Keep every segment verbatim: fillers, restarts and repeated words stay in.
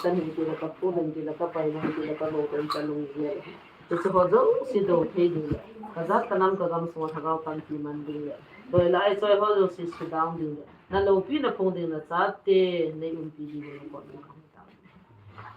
Tan hin ti le, ka pu hin ti le, ka pai hin ti le, ka lou hin ti le, ka lung le. Hiche ho jouse dou thei ding le, ka jat ka nam ka gam sunga lhagao panpi man ding le, doi le ai choi ho jouse sudang ding le, na loupi na phong ding le, chate nei umpi ding le, kon na hung tao.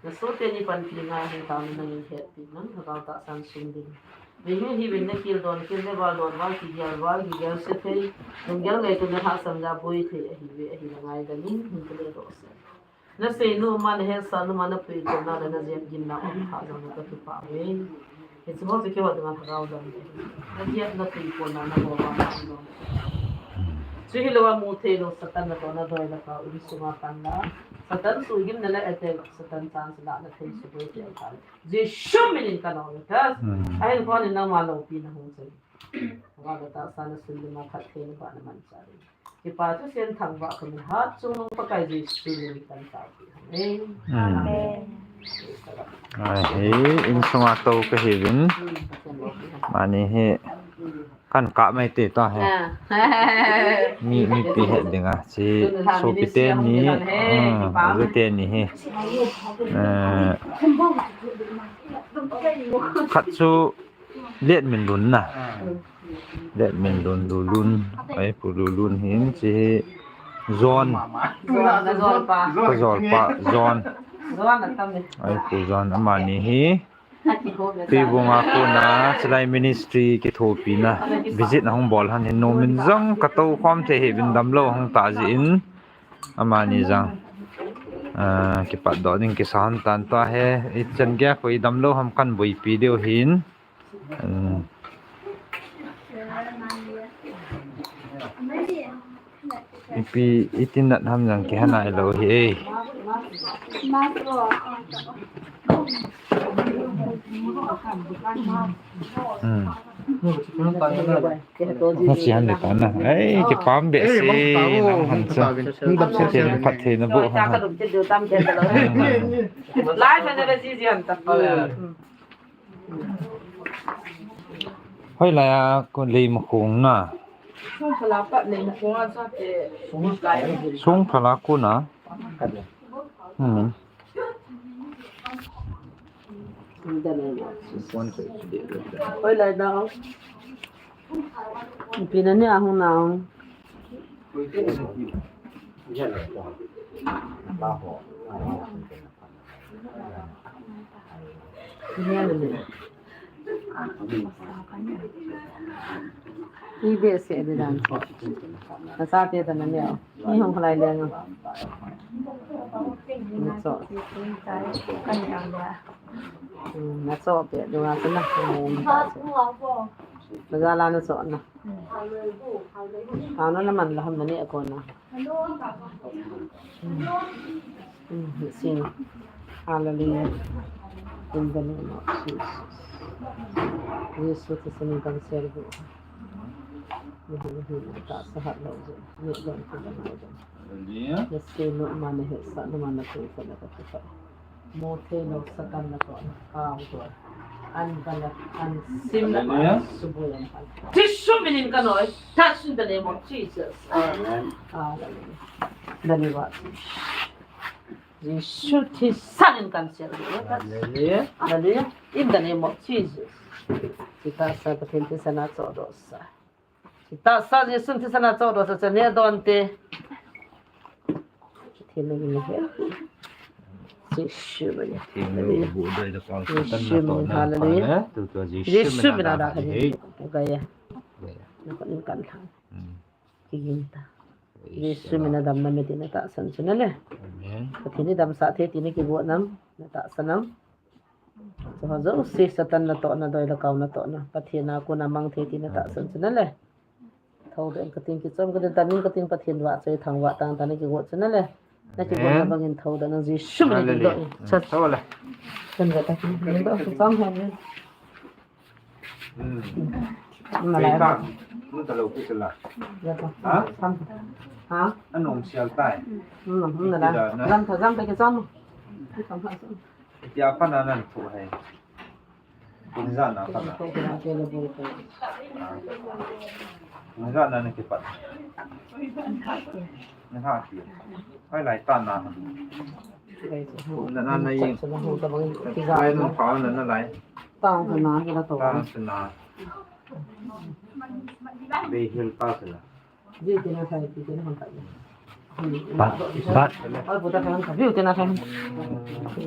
Na sohte ni panpi ngai hung tao, na nangin hetpi, nang lhagao tahsan sung ding. Mihem hiuvin na kildon kil le, val don val, kigel val kigel se thei, lunggel ngaito na lhahsam ja boi thei ahiuve, ahi le ngaidan in, hin ti le doh se. Na seinu ma, na hetsahnu ma, na puikhomna le na jep gimna um kha jong na ka kipah uve. Hiche ho chu keiho dinga lhagao dang. Na jep na puikhomna na ho vang na um. Chu hilou a mu thei lou Satan natohna doi le kau insunga pan la, Satan suhgimna le attack, Satan chance la na thei suboi tel ta. Jesu min in ka lou le ta. Hmm. Ahin kon in nangma loupi na hung chai. Lhagao le tahsa na sun ding a phattheina na manchah ding. Kipa thusim thangvah kahin hat, Chungnung Pakai Jesu min in kahin tao. Amen. Amen. Ahi, insunga tou kahiuvin. Mani hi, kahin kap mai te ta hi. Ah. Mi, mipi het dinga, hiche sopi teni, hmm, aju teni hi. Eh, khat chu, Letminlun na. Ah. Letminlun, Lulun. Ai, Pu Lulun hin, hiche hi John. John, ka jolpa. Ka jolpa, John. John atam e. Ai, Pu John, amani hi. Tuibung a kona, chulai ministry kithopina. Visit ahung bol hon hin, nomin jong ka tou khom thei hiuvin damlou hung tah jeh in. Amani jong. Ah, kipatdoh ding kisa hon tan tua hi. Ichan gei a koi damlou ham kahin boipi diu hin. Hmm. Ipi, iti nat ham jong kihe nailou hi e. Hmm. Nache han le ta na. Ai, kipah behseh, nang han chu. Pathen in phatthei naboh hen. Hmm. Life and energy ji han ta. Hmm. Hoilai a kon Leimakhong na. Songphala pat Leimakhong a chate. Songphala kona. Hmm. Hoilai na. Ipi na ni ahung na. Ibe se de dan. Na sa te ta na leo. Ni hung khalai leng. Na cho. Hmm, na cho pe, do na cho na. Na ja la na cho na. Ano naman laham na ni ako na. Mm, sing. Hallelujah. In the name of Jesus. Jesu Kristo min kan serbu. Ni ni ni ta sahat lo je. Ni don ko na lo je. Hallelujah. Yes, ke no mane he sa no mane ko ko na ko ko. Mo thei lou Satan natohna kau to. An bala, an sim na. Hallelujah. Suboi an bala. Jesu min in ka noi. Touch in the name of Jesus. Amen. Hallelujah. Deliver. Jesu Christ min in cancel. Hallelujah. Hallelujah. In the name of Jesus. Kita sa patin ti sana chodosa. Tahsa Jesu thisan a chohdoh sa chane donte. Thil ni he. Jesu min. Jesu min, hallelujah. Jesu min a da ka ni. Gaya. Nakon kan thang. Kigin ta. Jesu min a damna me tina tahsan chu nale. Amen. Pathen in damsah thei tina kigot nam, na tahsan nam. Chuho jouse Satan natohna, doi le kau natohna, Pathen a kona mang thei tina tahsan chu nale. Thoudoh in kating kichom kating tanin kating Pathen vahchoi thangvah tang tana kigot chu nale. Na kigotna bangin thoudoh nang Jesu min in doh in. Hallelujah. Chan ve ta kin doh kichom hen. Hmm. Malai. Kei tang, nu ta lo pu sila. Ya ta. Ha? Sam. Ha? Anom sial tai. Hmm, hmm, na la. Iti da na. Jam ta, jam ta ke jam. Iti a pa na nan thu hai. Ni jana khat na. Ni jana na kipat. Ni ha ki. Hoilai tah na. Na na na yin. Lai nung pa na na lai. Tang sana kila to. Tang sana. Bei hil tah sana. View tina thai, view tina thai. Ba, ba. Ai, puta thai, view tina thai.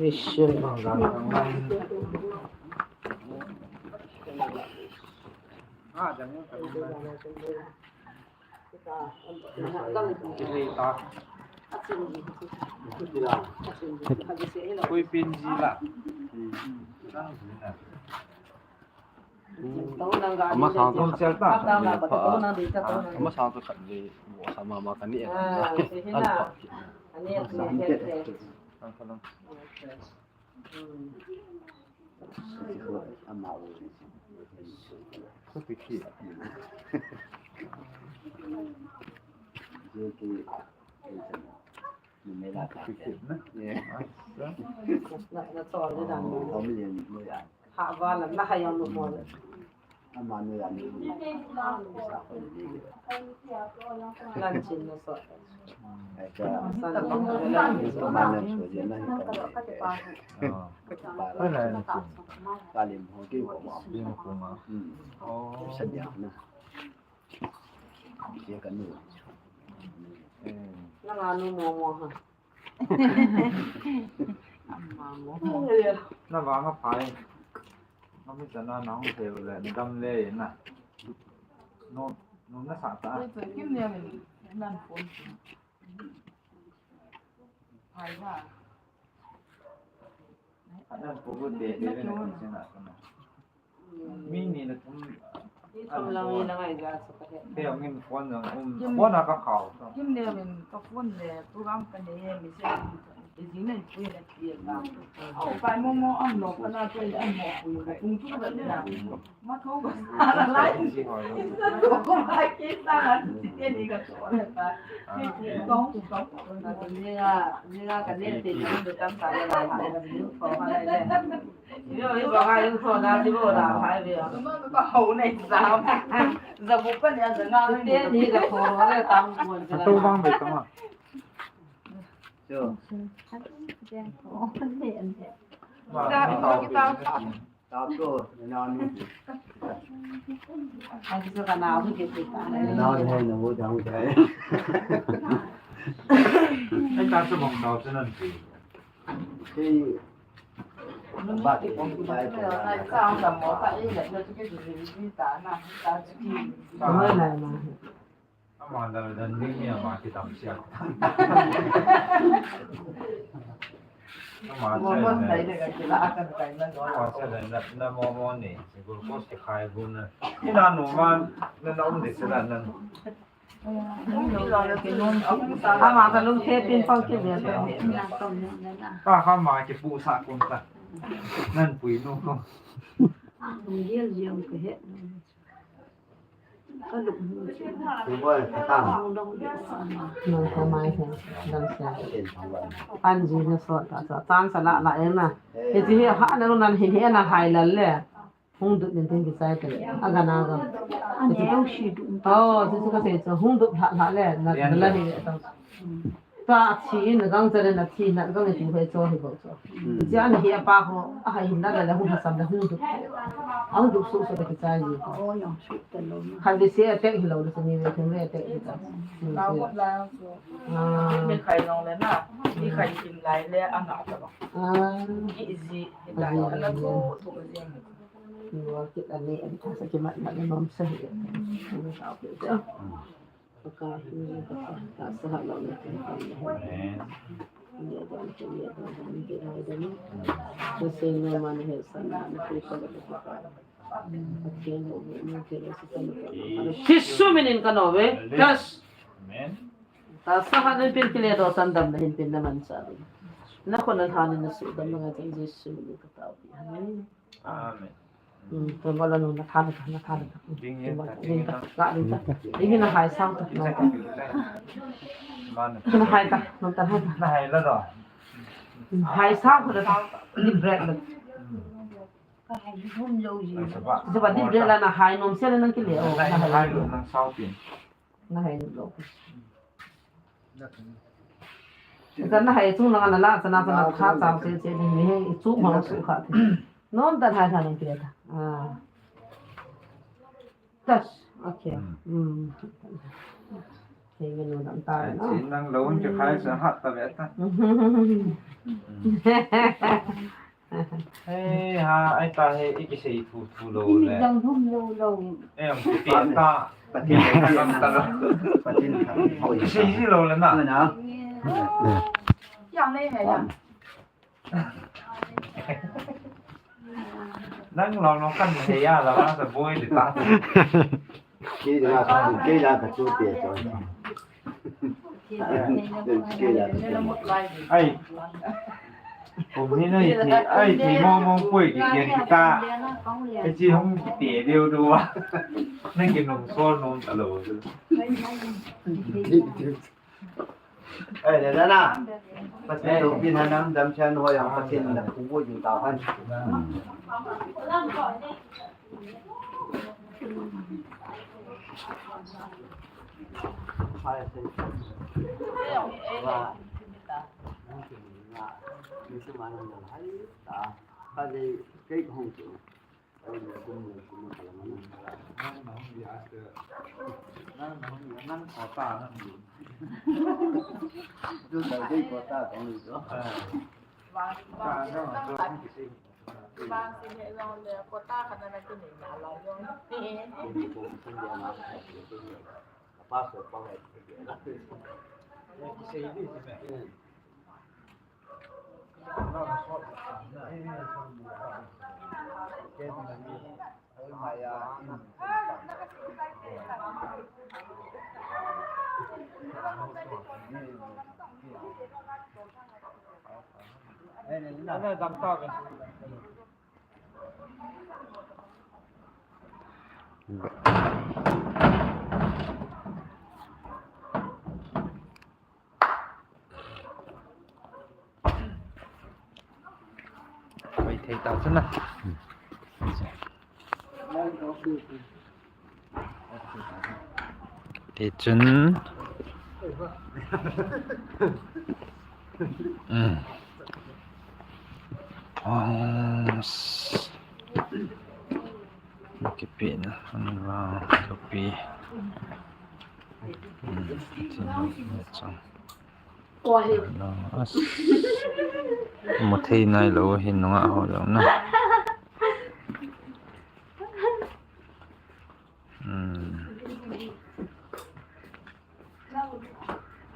Vision. Koi pen ji la. Ama sang chu, ama sang chu khat vei, mo sa mama kani e. An pha ki. Ama o. Ko pi ki. Nanga nu momo ha. Ama mo. Na vang a phai. Ami chana nang thei le dam le na. No, no na sa ta. Kim ne min nan phone. Phai ha. Nan phone de de na. Mi ni na thum. Ni thum lang ni na ngai ja chu ka he. Te ang in phone lang um. Phone a ka khau. Kim ne min ka phone le program ka ne mi se. Ti jing na pui na ti ka. Au pai mo mo am no ka na te am mo pui. Kung tu ka ne na. Ma thong ka sa la lai. Ko ko ma ki sa na ti te ni ka to na ta. Ni ko ko na ni ga ni ga ka ne te ni ka sa la la. Ko ma le. Yo, yo, ba ga yo so na ti bo da hai be. Ba ho nei sa. Za bu pa ni za na ni. Te ni ga ko ro re tam ko. Sa to bang be tama. Yo. Ma, ta, ta, ta. Ta to, na ni. Ai, so ka na hu ke ta. Na ni na hu dang dai. Ai, ta so bang na so nan ti. Ama chai na, ama chai na, na mo mo ni, glucose ki khai gun na. Ina nu ma, na na um de sila na. Ama ka lung the pin pau ki le. Pa ka ma ki pu sa kun ta. Nan pui nu ko. Ka lung. Ka lung. Nang ka mai he. Nang sa. An ji na so ta sa. Tan sa la la e na. He ji he ha na ru nan hin he na hai la le. Hung dut nin tin ki sai te le. A ga na ga. An he au shi du. Oh, tu ka se so hung dut ha ha le. Na la he ta. Ta thi in gang cha le na thi na gang ti hoi cho hi bo cho. Chia ni hi a pa ho a hai hin na la la hung ha sam la hung duk. Hung duk su su ki cha ji. Oh, yang su ta lo. Khan bi se attack hi lo, su ni ve thum ve attack hi ta. Ta ko la so. Ah. Ni khai long le na. Ni khai kim lai le a na ta ba. Ah. Ki ji ni lai na to to ji. Ni wa ki ta ni an ta sa ki mat mat ni nom sa hi. Ni ta ki ta. Jesu minin ka nom e. Yes. Amen. Tahsa hat in pin kile doh san damna hin pin na mansa. Na khut na tha in na sudam na ngai chan Jesu minin ka taopi. Amen. Amen. Hmm, tua bol la nu, na tha la ta, na tha la ta. Ding in ta, ding in ta. La ding ta. Ding in na hai sang ta. Na hai ta, na ta hai ta. Na hai la do. Hai sang ko da ta. Ni bread la. Hum lo ji. Jaba din de la na hai nom se na nang kile o. Na hai lo nang sao pin. Na hai lo. Ita na hai chung na la na sa na sa na kha sao se se ni ni chu ma su kha. Nom ta hai kha nang kile ta. Ah. Touch. Okay. Hmm. Thei menu dam ta. Ai, no? Chi nang lo un chu khai sa hat ta ve ta. Hey, ha, ai ta he, i kisei thu, thu lo le. Dang hum lo lo. Em, ti ta. Patin, patin, patin. Kisei ji lo le na. Na. Yang le he ya. Nang lo no kan he ya la ma sa boi de ta. Kei la, kei la ka chu te so. Kei la ka chu. Ai. Kum ni na i thi, ai thi mo mo poi ki kian ki ta. Ai chi hong ki te deu du wa. Nang ki nong so nong ta lo. Ai, le, le, na. Pathen lungpin han, nam dam chan ho yang Pathen na pu bu ju ta han. Pai thei ta chu na. Ti chun. Um. Pause. Kipi na, ang vang, kapi. Hmm, ati na, chang. As. Mu thei nai lou, hin nunga ho lou na. Hmm.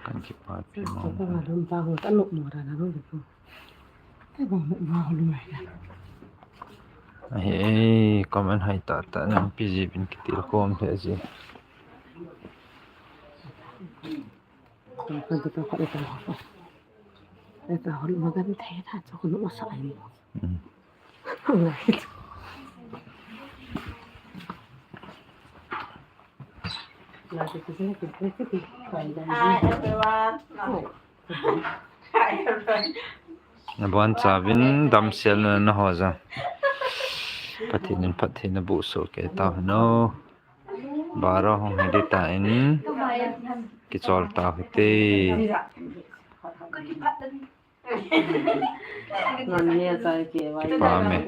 Kan kipa pi mo. Ahi, comment hai tah tah, nampi jeh in kitilkhom thei ji. Hmm. Hi, everyone. Hi, everyone. Nabonchauvin damsel na, na ho jong. Pathen in phatthei naboh soh kei tauhen o. Baro hung hi ding tan. Kichol tau hite. Ngan nia chai ke vai. Pame.